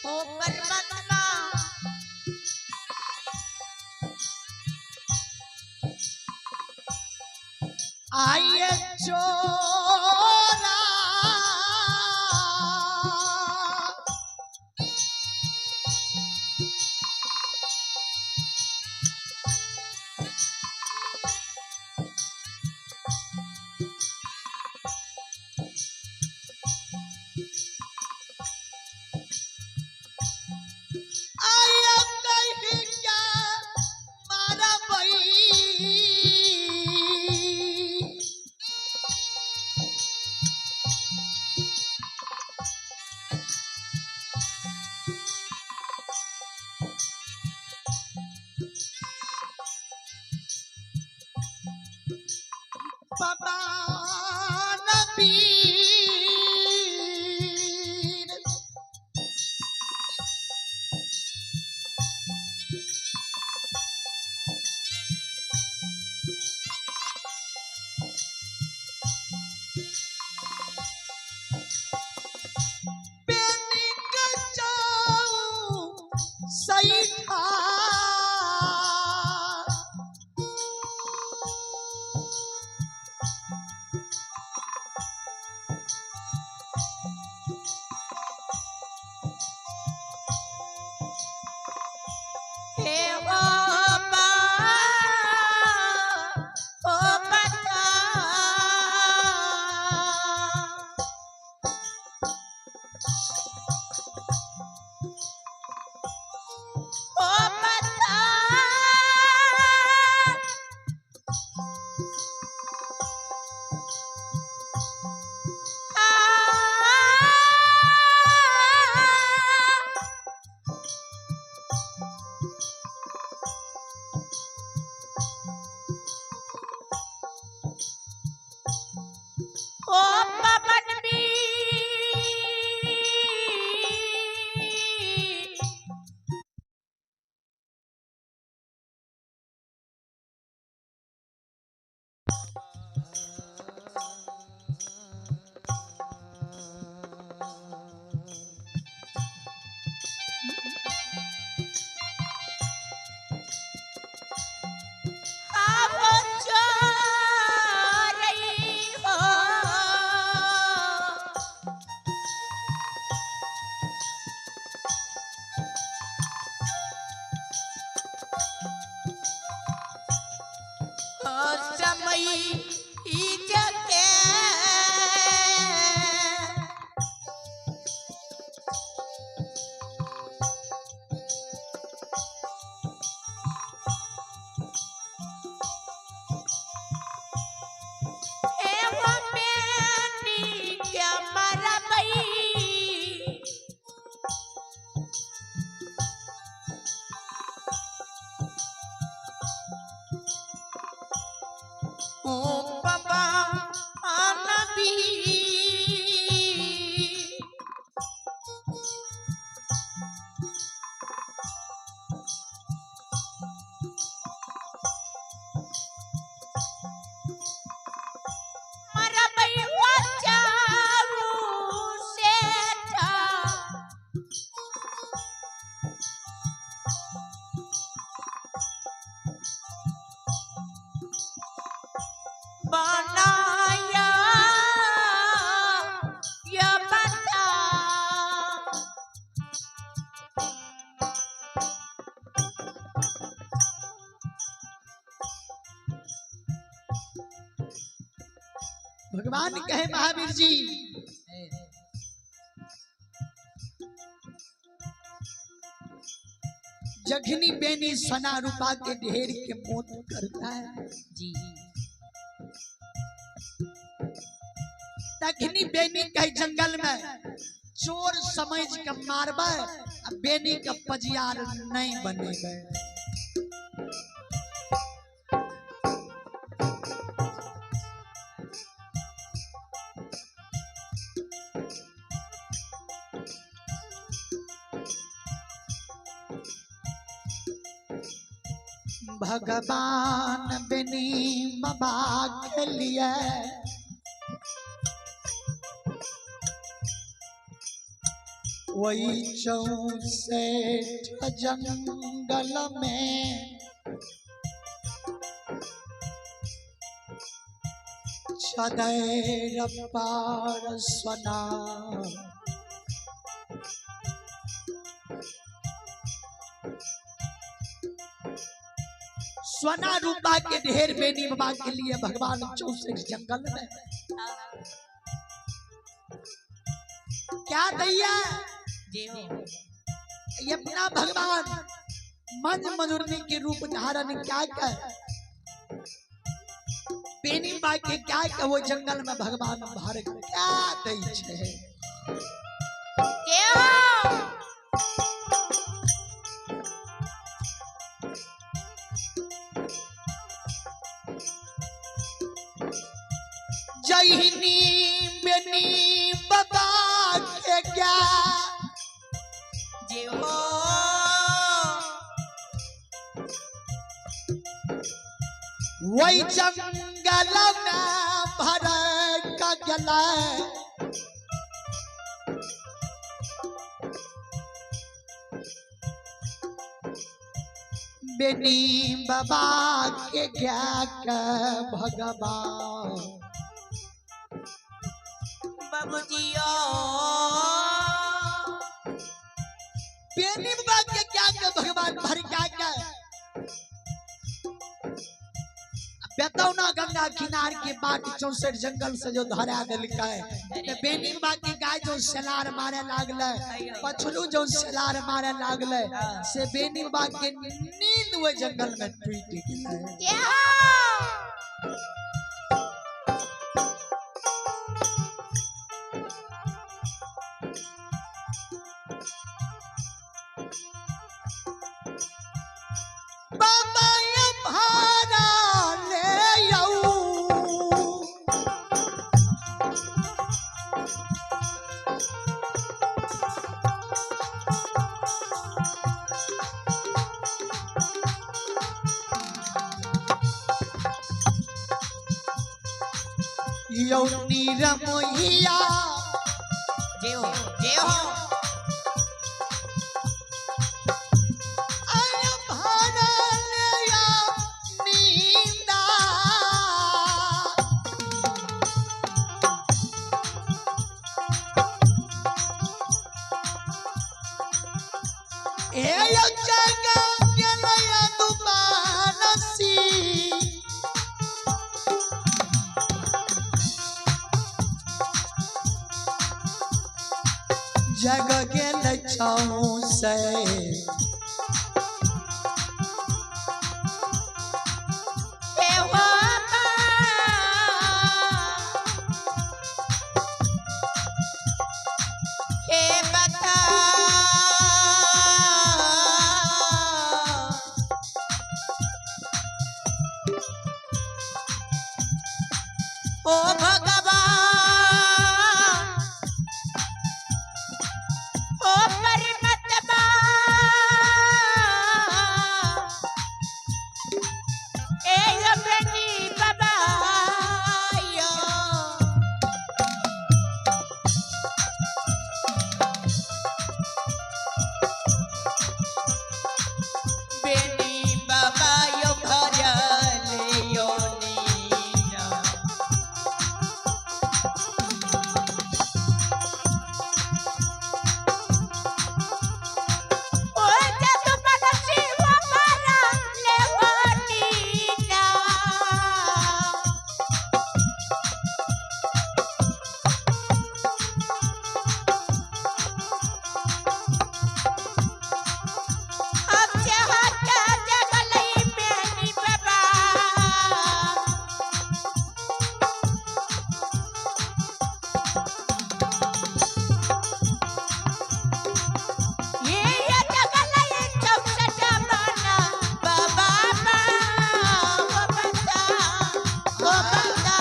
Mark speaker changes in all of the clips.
Speaker 1: ओ परमात्मा
Speaker 2: आइए चोरा आइए कहीं क्या मारा बई। बाबा नबीर बेनी के जाऊं सही था।
Speaker 1: हे ओ बा ओ बता ओ बता आ ओ पवन वीर अब रही हो। समय जगे हे वो बेनी के मरबई। ओ बाबा नबी मरबई हो जाऊ सेठा। बनाया या बता।
Speaker 2: भगवान कहे महावीर जी जखनी बेनी सोना रूपा के ढेर के मोत करता है
Speaker 1: जी
Speaker 2: तखनी बेनी कहे जंगल में चोर समझ के मारबे आ बेनी के पजियार नहीं बनेबे। भगवान बेनी बाबा के लिए वही 64 जंगल में छदैर पार सोना। सोना रूपा के ढेर बेनी बाबा के लिए भगवान 64 जंगल में क्या दैया ये अपना भगवान मन मजुरनी के रूप धारण क्या कर बेनी बा के क्या के वो जंगल में भगवान भर क्या दै छे। जहिनी बेनी बाबा के क्या वही जंगल में भर का गला बेनी बाबा के क्या के भगवान
Speaker 1: बाबूजियो
Speaker 2: बेनी बाबा के क्या के भगवान भर क्या के बेतौना गंगा किनार के बाट 64 जंगल से जो धरा दिलकै ते बेनी बाबा के गाय जो सेलार मारे लागले, पछलू जो सेलार मारे लागले, से बेनी बाबा के नींद वो जंगल में टूट गेलै। बाबा ये भारा ले आऊ यौ नीरमोहिया
Speaker 1: जय हो जय हो।
Speaker 2: आय भारा ले आऊ नींदा ए यौ जगा गेलया दुबानसी जग गेल चौसे
Speaker 1: हे बता ओ भगवान ओ परमात्मा ए अपनी बाबा यो। बेनी बाबा यो भरल यो नीना। ओ जब मनसी वो भरल यो नीना। अब चाहता जगलई बेनी बाबा। ये जगलई चौसठ बना बाबा बा, ओ बता, ओ बता।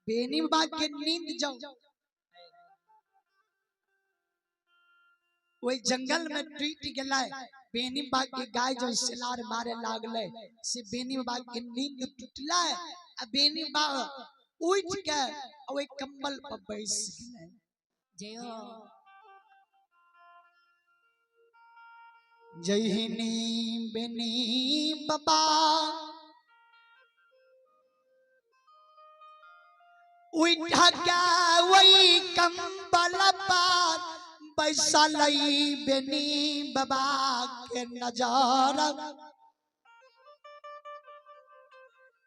Speaker 2: बेनी बाबा के नींद जाओ वही जंगल में टूट गेलै। बेनी बाबा के गाय जो सेलार मारे लागले से बेनी बाबा के नींद टूटलै आ बेनी बाबा उठ के ओहि कंबल पर बैस गेलै।
Speaker 1: जय हो।
Speaker 2: जहिनी बेनी बाबा उठ के वही कंबल पर बैसल बेनी बाबा के नजर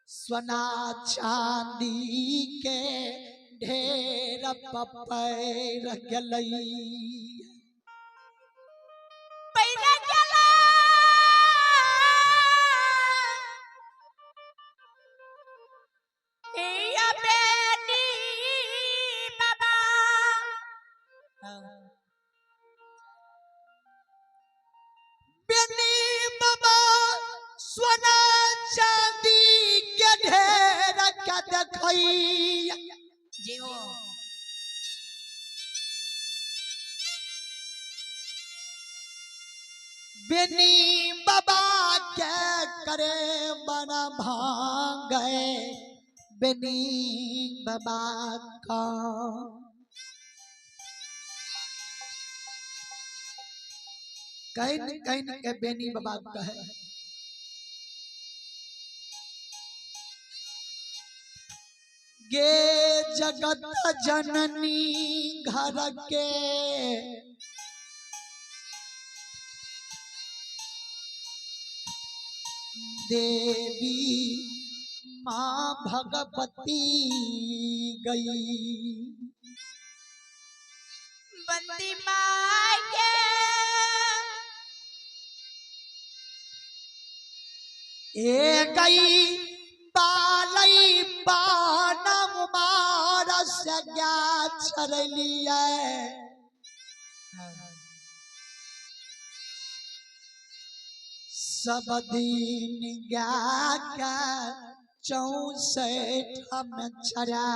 Speaker 2: सोना चांदी के ढेर पपैर गेलै।
Speaker 1: पैरा गेला या बेनी बाबा।
Speaker 2: बेनी बाबा सोना चांदी के ढेर के देखैया।
Speaker 1: जय हो।
Speaker 2: बेनी बाबा के करे मन भांगे बेनी बाबा का। Can can के बेनी बाबा कहे। गे जगत जननी घर के देवी माँ भगवती गई।
Speaker 1: बंदी माँ के
Speaker 2: ए गई बालई बानम मार सज्ञा छरलिए। सब दिन गा के 64 हम छरा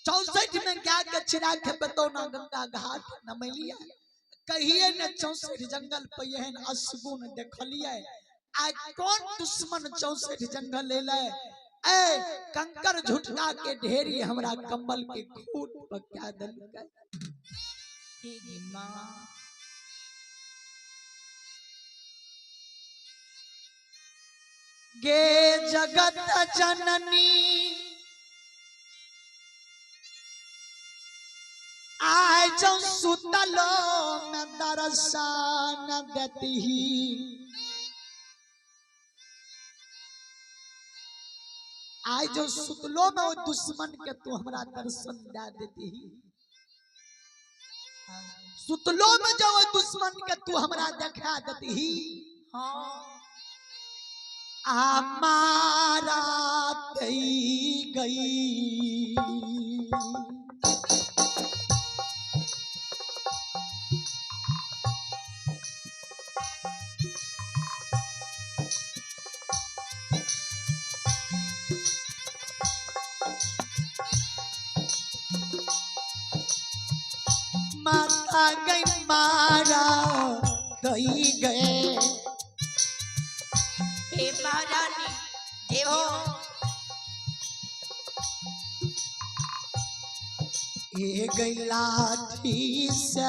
Speaker 2: 64 में गा के छिरा के बतौना गंगा घाट नमलिए। कहिए न 64 जंगल पे एहन असगुन देखलिए। आइ कौन दुश्मन 64 जंगल एलै। ए कंकर झुटका के ढेरी हमरा कंबल के खूट पर क्या देलकै।
Speaker 1: हे माँ।
Speaker 2: गे जगत जननी आय जो सुतलो में दर्शन देती। आय जो सुतलो में वो दुश्मन के तू हमरा दर्शन दे देती। सुतलो में जो वो दुश्मन के तू हमरा देखा देती।
Speaker 1: हाँ।
Speaker 2: हमारा तई गई। माता गई मारा गई गए।
Speaker 1: हे महारानी जय हो।
Speaker 2: ए गई लाठी से